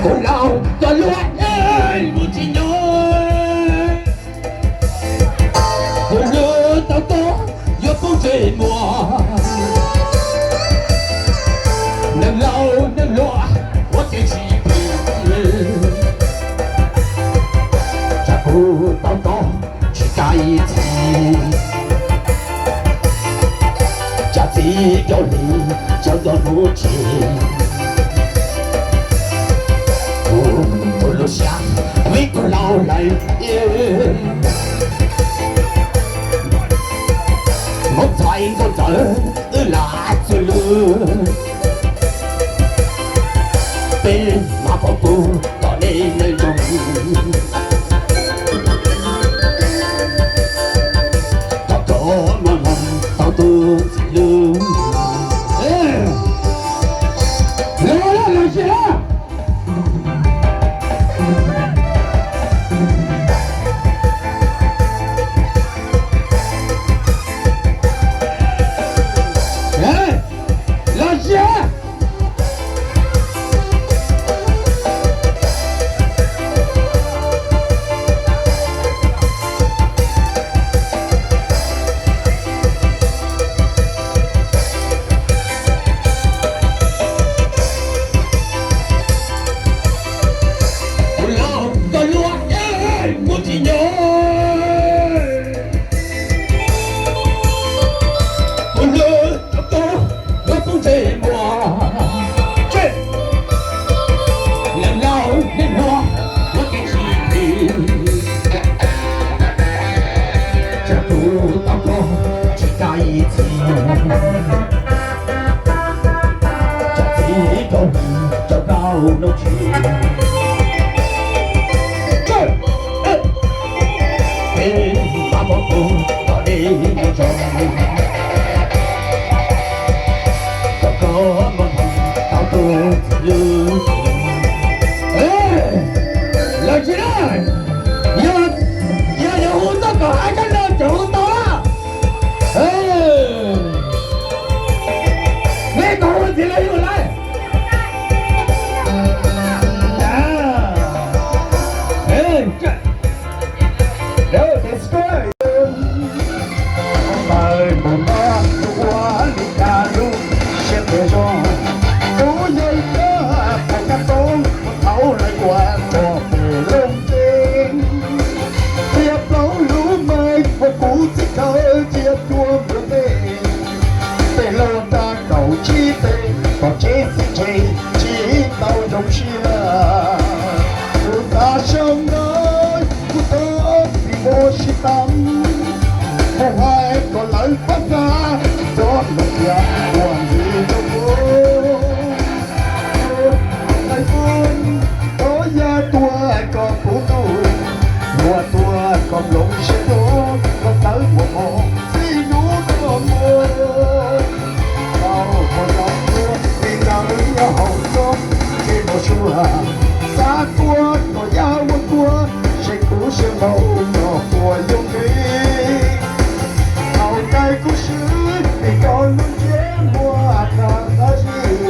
Kuv laus los luag mus tsis nyob, kuv hlub tau koj yuav poob ntsej muag. Neeg laus neeg hluas ua kev sib phem, tsam kuv tau koj tsis kav txim, tsam txiv cov hli tsawv nto hnub tsis, kuv lub siab vim kuv laus lawm. Hmoob txhais nkauj ntxawm wb lam txwv lub, peb mam pom kuv tom nej neej zoo, thov koj mloog tau tus txiv lub. Los, los, los tsis los. Los tsis los. Kuv laus koj luag mus tsis nyob, kuv hlub tau koj yuav poob ntsej muag. Neeg laus neeg hluas ua kev sib phem, tsam kuv tau koj tsis kav txim, tsam txiv cov hli tsawv nto hnub tsis, peb mam pom kuv tom nej neej zoo, thov koj mloog tau tus txiv lub. Los tsis los. Yog, yog yuav hu txoj kaum hais kab no tseem hu tau na. Nej kom hu ntxiv los yus lawm. Ntawd mus no ua li cas lub siab phem zoo, kuv yog ib tug poj kab toob thaum lawv ua txog pem lub nceeg, txia plaub lub meej ua kuv txij khawv cia tuaj mus tej, tej lub rab kaum tsib tej kom tsev txiv tseg tsis tau zoo siab. Kuv tas sau ntawv kuv tau tsis muaj sib tau, mus hais kom lawv pab nqa cov lus tias ua ntxiv rau kuv. Hais kuv, koj yog tuag koj puv ntuj, luag tuag koj nplooj siab tuag, koj tawv ua mos txij hnub koj mus. Tau ua tau tuag vim ntawd nyob hauv txoj kev npau suav, xav tuag kom yaj ua tuag, seb kuv siab npaum no puas yooj yim. Thaum kawg kuv swb vim koj lub ntsej muag qab qab zib,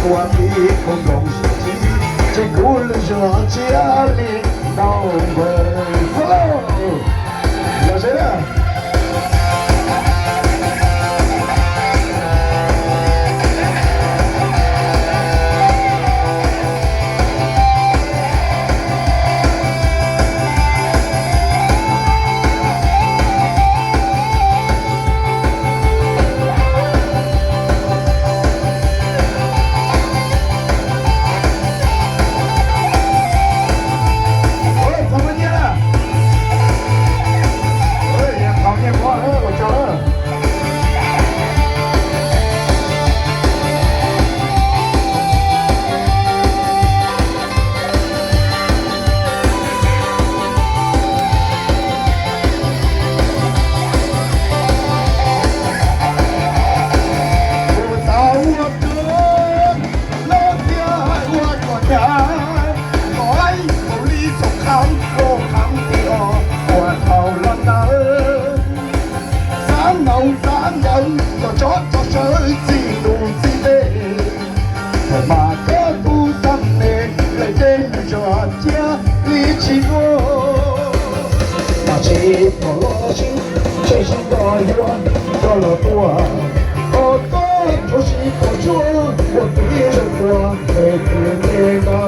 ua tib khub nplooj siab txij, ces kuv lub zog tsiab li ntau npaws. Los seb na. Kuv tau ua rog los thiab ua kom nyab, kom ib kaum li txoj kham, ua kham ti os ua thaum los ntawd. Xav ntaus xav ntawv kom tsov rog sawv txij ntuj txij teb, mas koj tus xab me lawm ces Ua tsuag ua txiv ua tes tes no,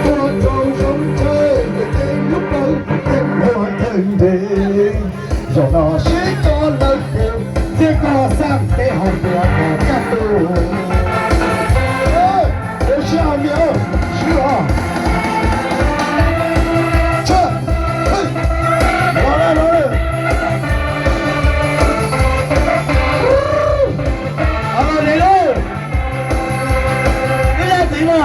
ua rau zoo chaw tes tes lub plawv tes ua thawj nres. Zaum no sib coj lawv kws thiab koj xaj peb haus npias kom kaj tus. Ua siab os me, sib os. Los, los, los. Los, los, los. Ib leeg txiv no.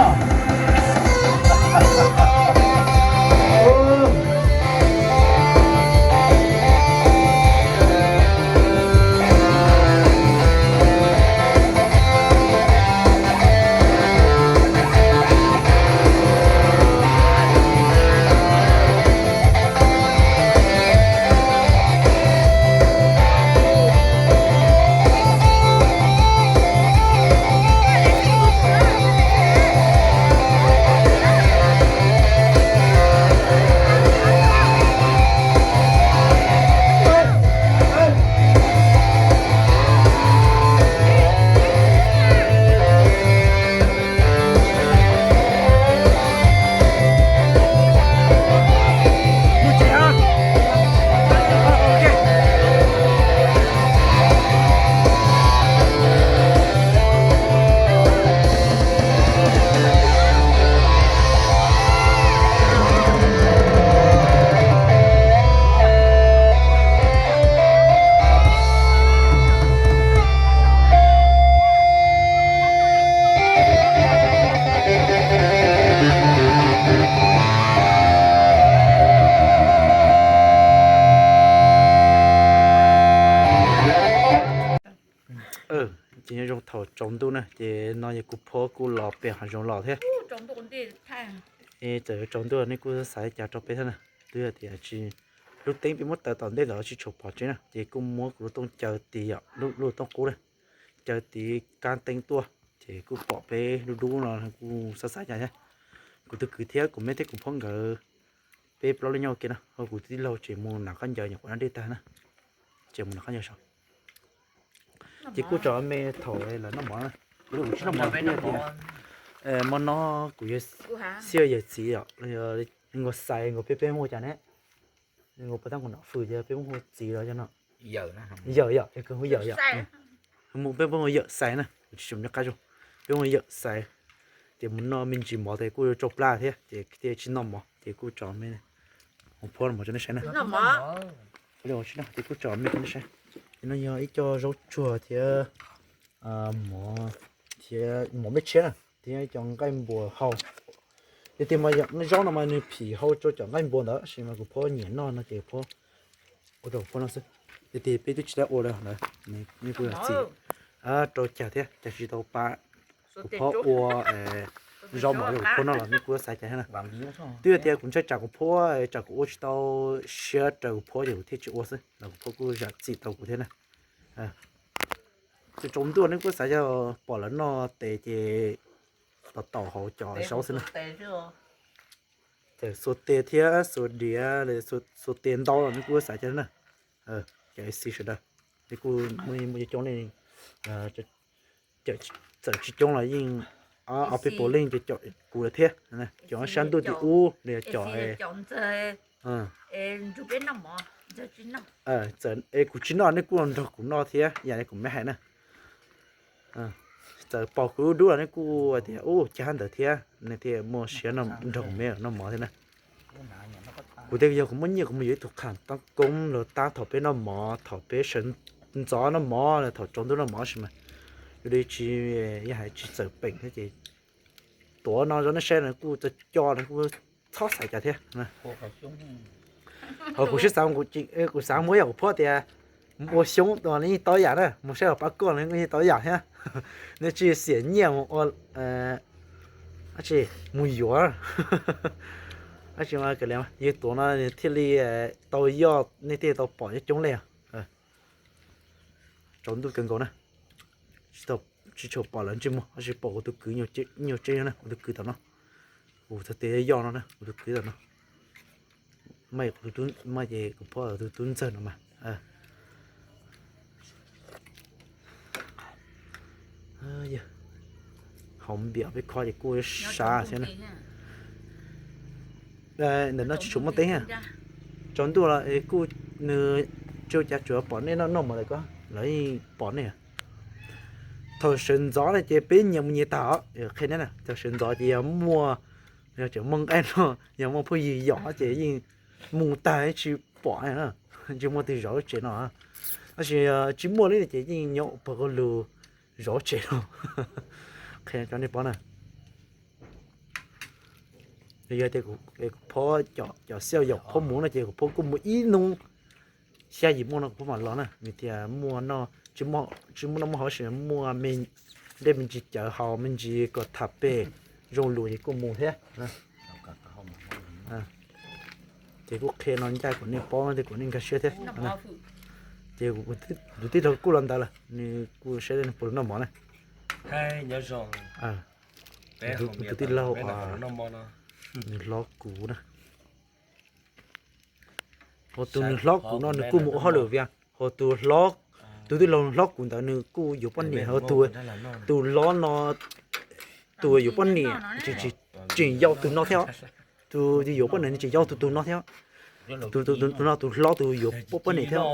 Ces nyob zoo thaum tsaus ntuj na, ces no yog kuv phob kuj los pem hav zoov los thiab. Txawm tsaus ntuj nej kuj xav li cas rau peb thiab na. Twb yog tias tsis, lub teeb peb muab taws tom ntej ntawd tsis tshua pom tseeb na, ces kuj muab kuv lub tooj caw tid yom, lub tooj qub na, caw tid kab teeb tuaj, ces kuj pom peb lub dub no kuj xav xav cas thiab. Kuv tus kwv thiab kuv me thiab kuv phob nkawd, peb plaub leej nyob ua ke na, ho kuv tij laug ces mus nram qab ncaws nyuam qhuav noj dej tag na, ces mus nram qab ncaws so. Ces kuj tso me thaum lawv noj mov na, kuv tsis noj mov tias hmo no kuv yog xib yawm txiv os, nkaus xais nkaus peb peb muaj cas ne, nkaus pas tab kuv nom fwm ces peb muaj hu txiv los yog no. Yawm yom, yog hu yawm yom. Mus peb muaj hu yawm xais na, kuv tsis tsim nyog qab zoo, peb muaj hu yawm xais. Ces mus noj me ntsis mov tes kuj yuav tsau plab thiab ces thiaj tsis noj mov ces kuj tso me, hu phob mov rau nej saib na. Ces kuj tso me rau nej saib. Ces no yog ib co zaub tsuag thiab mov, thiab mov me tshiab na, thiab cov nqaij npua hau. Tiag tiag mas zaub no mas nws phim hau rau cov nqaij npua ntawd, tab sis mas kuv phob nyiam noj no ces phob ua rau kuv phob noj xwb. Tiag tiag peb twb tsis tau ua li ntawd, nej kuj yog txiv rau cas thiab cas tsis tau pab kuv phob ua zaub mov rau kuv phob noj los nej kuj xav cas thiab na. Twb yog tias kuv ntshai tsam kuv phob, tsam kuv ua tsis tau siab raws kuv phob ces kuv thiaj tsis ua xwb, los kuv phob kuj zam txim tau kuv thiab na. Txawm tsaus ntuj nej kuj xav yog pom lawv noj tes ces tos taum hauv cov zaub xwb na. Txawm xuas tes thiab xuas diav, xuas tes ntau los nej kuj xav cas na. Cov xib sawv daws, nej kuj muaj coob coob nej, txawm tsis coob los yeej ob peb puas leej ces caum kuv lawm thiab. Cov sab ntuj tim ub los yog cov txawm es kuv tsis noj nej kuj los nrog kuv noj thiab yam li kuv me hais na. Txawm pom kuv lub dub los nej kuj tias ub cag hab ntawd thiab, nej thiaj muaj siab nrog kuv me noj mov thiab na. Kuv tias yog kuv muaj nyiaj kuv mus yuav ib tug qham tab koob los tab thaum peb noj mov, thaum peb sawv ntxov noj mov los thaum tsaus ntuj noj mov sis mas yuav li tsis, yog hais tsis txawm peem thiab ces tuav no rau nej saib no kuj co co no kuj txhob xaiv cas thiab. Ho kuv sib xav, kuv xav muab yog kuv phob tias mus ua xyoob no yeej tau yam na, mus saib hauv pab koj no yeej tau yam thiab. Nej tsis xiam nyiaj mus ua, mus yuav, tab sis mas yog tuav no thiaj li tau yoj, nej thiaj tau pom coob coob leej. Tsaus ntuj kawg nkaus na, tsis tshua pom lawv ntsej muag, tab sis pom kuv tus kwv nyuag tseeb na, kuv tus kwv tom no, kuv txog tes yoj no na, kuv tus kwv tom no, mas ces kuv phob tus tub ntxawg no mas. Hauv npiam peb kho ces kuj sav thiab na. Ntawm no tsis tshua muaj teeb na. Tsaus ntuj los kuj nws tsis ua cas, tsuas pom nej noj noj mov lawm ko, lawv yeej pom nej. Thaum sawv ntxov na ces peb nyias mus nyias tag os, qhia nej na, thaum sawv ntxov ces yog muaj, yog tseem muaj nqaij no, yog muaj phooj ywg yom ces yeej mus tag tsis pom na, tsis muaj twg zov lub tsev no. Tab sis tsis muaj li ces yeej nyob pawg qog lug zov tsev no. Qhia rau nej paub na. Yog tias kuv phob cov xiaus yaum phob mus no ces kuv phob kuj mus ib hnub xya yim mus no kuv phob mam los na, vim tias muaj, tsis muaj noj muaj haus, muaj me dej me ntsis cawv haus me ntsis kom tham pem zoo lus ces kuj mus thiab. Ces kuv qhia no ncaj kom nej paub thiab kom nej nkag siab thiab. Ces kuv tus tij laug kuj los ntawd lawm, nws kuj saib nws puas noj mov na. Kuv tus tij laug nws hlob kuv na. Ho tus nws hlob kuv no nws kuj mus ua hauj lwm via, ho tus hlob, tus tij laug hlob kuv ntawd nws kuj yuav poj niam, ho tus hlob no tus yuav poj niam tseem yau tus no thiab. Tus yuav poj niam nws tseem yau tus tus no thiab. Tus no tus hlob tus yuav poj niam thiab.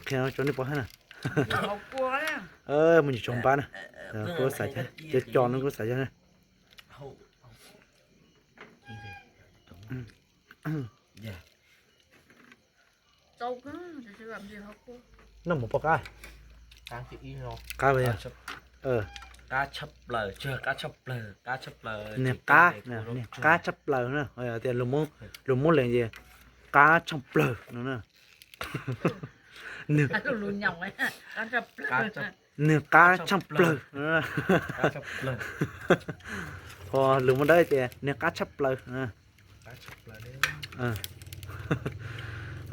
Qhia rau nej paub thiab na. Muaj ntsis tsaug npab na. Kuv xav cov cov no kuv xav cov na. Noj mov poj qab. Qab, niag qab, niag qab tshaj plaws na, tias luag muab lees ces qab tshaj plaws no na. Niag qab tshaj plaws. Ho luag muab dawb tias niag qab tshaj plaws.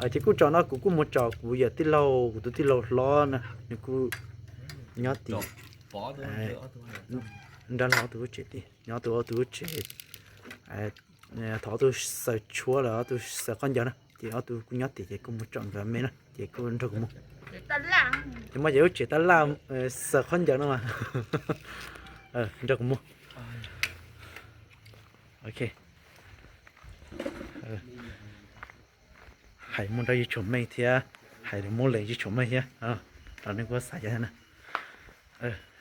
Ces kuj tsom no kuv kuj mus tsom kuv yawm tij laug, kuv tus tij laug hlob na, nws kuj nyob tim nrab laug tus lub tsev tid, nyob tus ob tus lub tsev. Thaum ob tug xaws tshuab los ob tug xaws khaub ncaws na, ces ob tug kuj nyob tim ces kuj mus tsom nkawd me na, ces kuj nrog kuv mus. Ces muaj ces lub tsev tab laj xaws khaub ncaws no mas. Nrog kuv mus. Hais muaj nrog Yig Tshuam Meej thiab, hais muab lees Yig Tshuam Meej thiab, los nej kuj xav cas thiab na.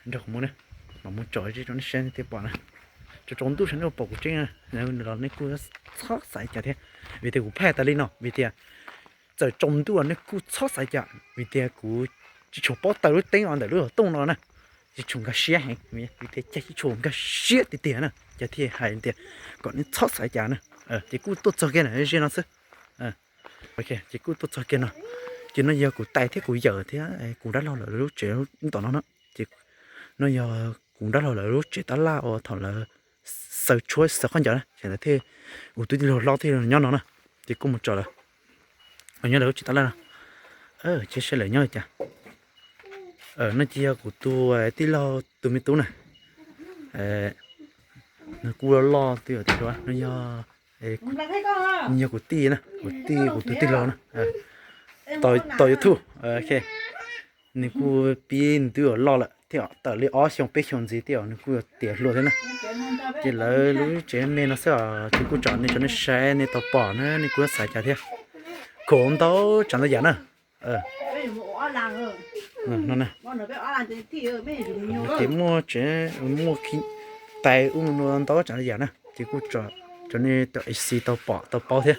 Nrog kuv mus na, mam mus tsom tib rau nej saib nej thiaj pom na. Tsaus tsaus ntuj saib nej ua pom kuv tseeb na, los nej kuj txhob xav cas thiab. Vim tias kuv phaj tas li no vim tias txawm tsaus ntuj los nej kuj txhob xav cas, vim tias kuv tsis tshua paub taw lub teeb os ntawm lub hauv tooj no na. Tsis tshua nkag siab heev, vim tias cas tsis tshua nkag siab tiag tiag na, cas thiaj hais tias kom nej txhob xav cas na. Ces kuj tuaj txog kiag na ze no xwb. Ces kuj tuaj txog kiag no, ces no yog kuv tais thiab kuv yawm thiab kuv dab laug lawv lub tsev tom no na. Ces no yog kuv dab laug lawv lub tsev tab laj uas thaum lawv xaws tshuab xaws khaub ncaws na, ces lawv thiaj, kuv tus tij laug hlob thiaj nyob no na. Ces kuj mus tsom lawv, nyob lawv lub tsev tab laj no. Ces saib lawv nyob li cas. No ces yog kuv tus tij laug tus me tub na. Nws kuj loj loj twb yog tias no yog, yog kuv tij na, kuv tij, kuv tus tij laug na. Tos YouTube. Nws kuj pib nws twb yuav loj lawm thiab, tawm li ob xyoo peb xyoo ntxiv thiab nws kuj yuav tiav hluas thiab na. Ces lawv lub tsev me no xwb os, ces kuj tsom nej tso nej saib nej tau pom na, nej kuj xav cas thiab. Khuam ntau tsav ntau yam na. Ces muaj tsev, muaj tais ub no ntau tsav ntau yam na, ces kuj tso nej tau xi tau pom tau paub thiab.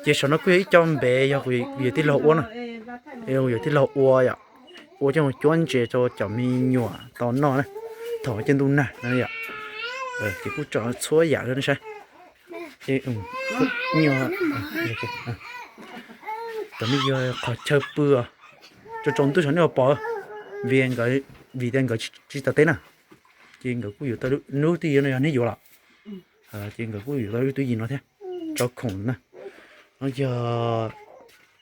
Ces saum no kuj yog ib co npev yog kuv yawm tij laug ua na, yog kuv yawm tij laug ua yom, ua coj mus cuab ntses rau cov me nyuam tau noj na, thaum ua ciaj ntuj nag no yom. Ces kuj tso txhua yam rau nej saib. Cov no yog qhov chaw pw os, tsaus tsaus ntuj saum nej ua pom, vim, vim tias nkawd tsis tau teb na, ces nkawd kuj yuav tau lub twj ywm no yog neb yuav los, ces nkawd kuj yuav tau lub twj ywm no thiab, tso khoom na. No yog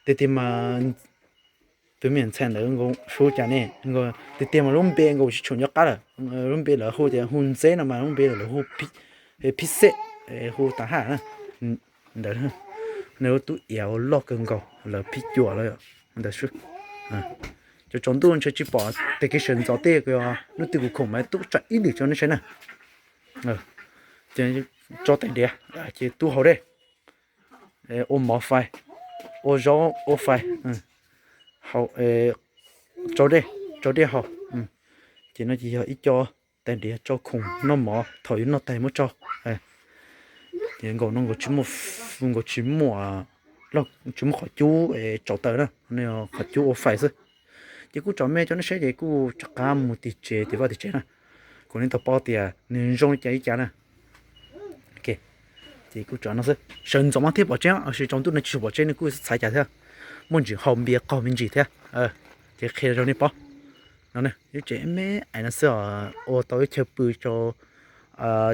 tiag tiag mas tus me ntxhais ntawd nkaus su cas ne, tiag tiag mas lub npe nkaus tsis tshua nco qab lawm, lub npe lawv hu tias hu Ntxeb no mas lub npe lawv hu Phib Xej, hu tas haj na. Ntawd nws lub tub iav loj kawg nkaus lawv phib cuam lawm ntawd xwb. Cov tsaus ntuj ntshe tsis pom tej kev sawv ntxov tej, hnub twg kuv khoom mas tub tsa ib lwm rau nej saib na. Ces tso tais diav ces tub haus dej, ua mov fais, ua zaub ua fais, rau dej, rau dej haus. Ces no ces yog ib co tais diav rau khoom noj mov thaum yuav noj tas muab tso. Ces nkaus no nkaus tsis muaj, nkaus tsis muaj, tsis muaj qhov cub tsaus taws na, qhov cub ua fais xwb. Ces kuj tso me rau nej saib ces kuj rov qab mus tim tsev, tim vaj tim tsev na. Kuv yeej tau paub tias nws zoo li cas li cas na. Ces kuj tso no xwb, sawv ntxov mas thiaj pom tsev, tab sis tsaus ntuj no tsis pom tsev nws kuj xav cas thiab. Muaj ntsis haus npias qaug me ntsis thiab. Ces qhia rau nej paub no, lub tsev me ais no xwb os, ua tau ib chaw pw rau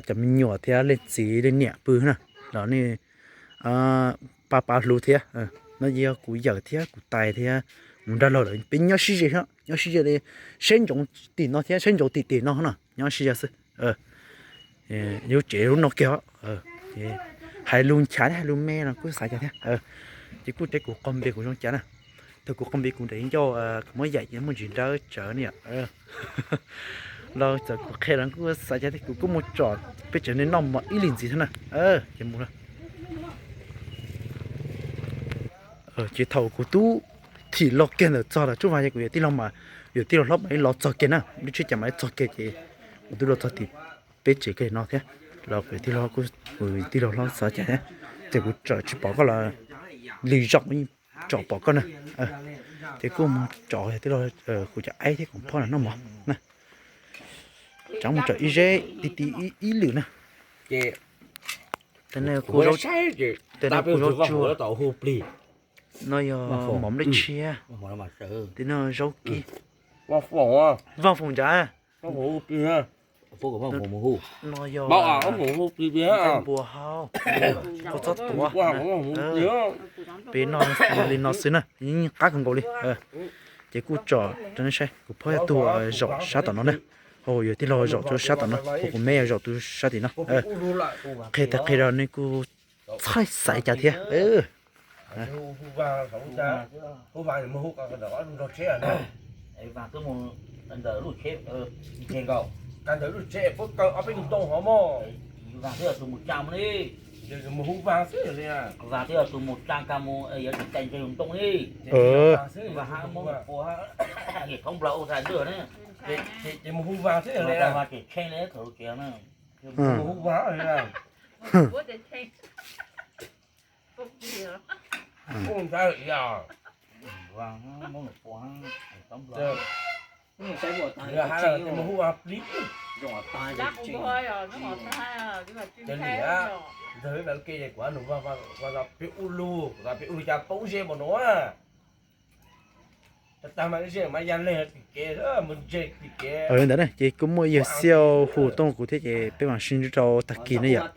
cov me nyuam thiab leej txiv leej niam pw na, los nej pab pab hlub thiab. No yog kuv yawm thiab kuv tais thiab mus nrog luag lawm, peb nyob sib ze, nyob sib ze li, saib ntsoov tim no thiab saib ntsoov tim tim no na, nyob sib ze xwb. Lub tsev lub no kiag, hais lus nchav thiab hais lus me no kuj xav cas thiab. Ces kuj teb kuv qaug npias kuv zoo cas na. Thaum kuv qaug npias kuv nrem ncauj kuv muab yaim ces muaj ntsis nrawb tsawv ne yom. Los txawm kuv qhia los kuj xav cas thiab, kuv kuj mus tsom peb tsev neeg noj mov ib leeg ntxiv thiab na. Ces mus, ces thaum kuv twb thim los kiag ntawm txog lawm tsuj vas ces kuv yawm tij laug mas, yawm tij laug hlob mam li los txog kiag na, lub tsheb cas mam li txog kiag ces kuv twb los txog tim peb tsev kiag no thiab. Los kuv yawm tij laug, kuv yawm tij laug hlob xav cas thiab, ces kuv tsom tsis pom koj los lwm zaus kuv yeej tsom pom koj na. Ces kuj mus tsom yawm tij laug, kuv cov aib thiab kuv phob los noj mov na. Tsav mus tsom ib zeb ti ti ib lwm na. Tej no kuj zaub tsuag, no yog mov nplej tshiab, tej no zaub kib. Vaj foom ncav, no yog nqaij npua hau, kua txob tuav. Peb noj li no xwb na, yeej qab kawg nkaus li. Ces kuj tsom rau nej saib, kuv phob yog tus zaum sab tom no na, ho yawm tij laug zaum rau sab tom no, ho kuv me zaum tus sab tim no. Qhia tas qhia rau nej kuj txhais xaiv cas thiab. Ntawd ces kuj muaj yawg Xiaj hu tuaj kuv thiab ces peb mam sib ntsib rau tag kis na yom.